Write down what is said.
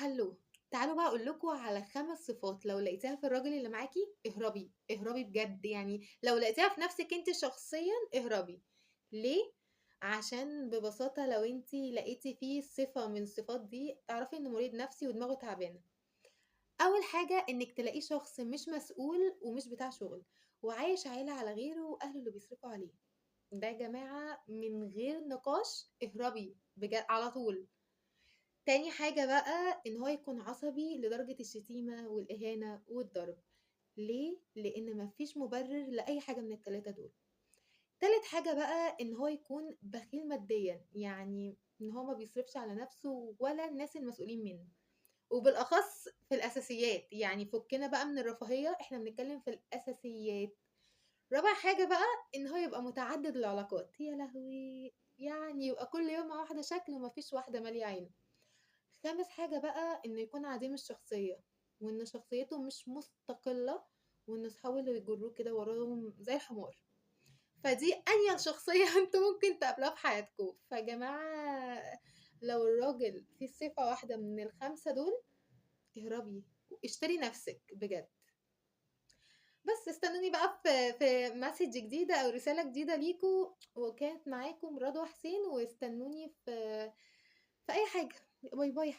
هلو، تعالوا بقى أقول لكم على 5 صفات لو لقيتيها في الراجل اللي معاكِ اهربي، اهربي بجد، يعني لو لقيتيها في نفسِك أنتِ شخصيًا اهربي. ليه؟ عشان ببساطة لو أنتِ لقيتِ فيه صفة من الصفات دي اعرفي إنه مريض نفسي ودماغه تعبانة. أول حاجة إنِك تلاقيه شخص مش مسؤول ومش بتاع شغل، وعايش عالة على غيره وأهله اللي بيصرفوا عليه. ده يا جماعة من غير نقاش اهربي بجد على طول. تاني حاجة بقى إن هو يكون عصبي لدرجة الشتيمة والإهانة والضرب. ليه؟ لإن مفيش مبرر لأي حاجة من ال3 دول. تالت حاجة بقى إن هو يكون بخيل ماديا، يعني إن هو ما بيصرفش على نفسه ولا الناس المسؤولين منه، وبالأخص في الأساسيات، يعني فكنا بقى من الرفاهية، إحنا بنتكلم في الأساسيات. رابع حاجة بقى إن هو يبقى متعدد العلاقات، يا لهوي، يعني يبقى كل يوم مع واحدة شكل ومفيش واحدة مالية عينه. خامس حاجة بقى إنه يكون عديم الشخصية، وإن شخصيته مش مستقلة، وإن أصحابه اللي بيجروه كده وراهم زي الحمار. فدي أنيل شخصية انتوا ممكن تقابلوها في حياتكم. فجماعة لو الراجل في صفة واحدة من ال5 دول اهربي، اشتري نفسك بجد. بس استنوني بقى في message جديدة أو رسالة جديدة ليكو، وكانت معاكم رضوى حسين، واستنوني في أي حاجة. bye bye يا حبايبي.